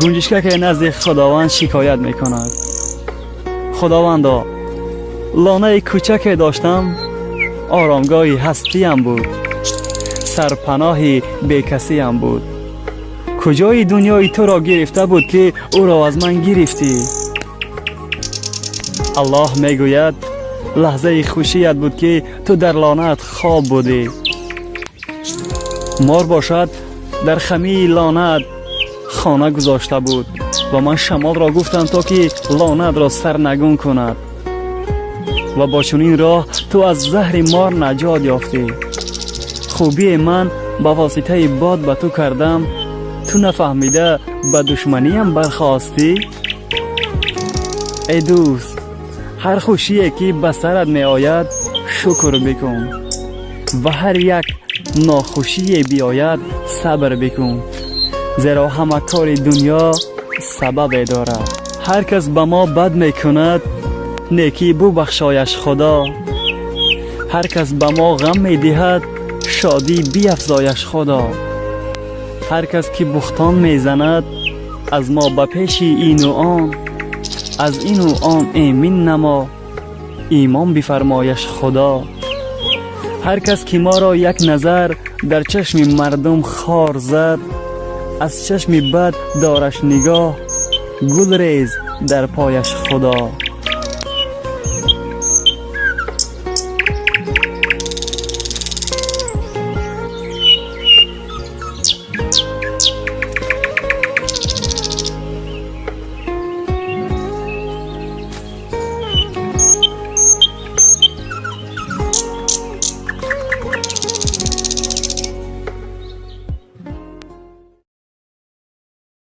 Гунҷишкаке назди Худованд шикоят мекунад: «Худовандо, лонаи кӯчаке доштам, оромгоҳи ҳастиям буд, сарпаноҳи бекасиям буд. Куҷои дунёи туро гирифта буд, ки ӯро аз ман гирифтӣ?» Аллоҳ мегӯяд: «Лаҳзаи хушият буд, ки ту дар лонаат хоб будӣ. Мор бошад, дар хамии лонаат хона гузошта буд ва ман шамолро гуфтам, то ки лонаатро сарнагун кунад ва бо чунин роҳ ту аз заҳри мор наҷот ёфтӣ. Хубие ман ба воситаи бод ба ту кардам, ту нафаҳмида ба душманиям бархостӣ. Эй дӯст, ҳар хушие ки ба сарат меояд, шукр бикун ва ҳар як нохушие биёяд, сабр бикун, зеро ҳама кори дунё сабабе дорад. Ҳар кас ба мо бад мекунад, некӣ бубахшояш, Худо. Ҳар кас ба мо ғам медиҳад, шодӣ биафзояш, Худо. Ҳар кас ки бухтон мезанад аз мо ба пеши ину он, аз ину он эмин намо, имон бифармояш, Худо. Ҳар кас ки моро як назар дар чашми мардум хор зад, аз чашми бад дораш нигоҳ, гул рез дар пояш, Худо».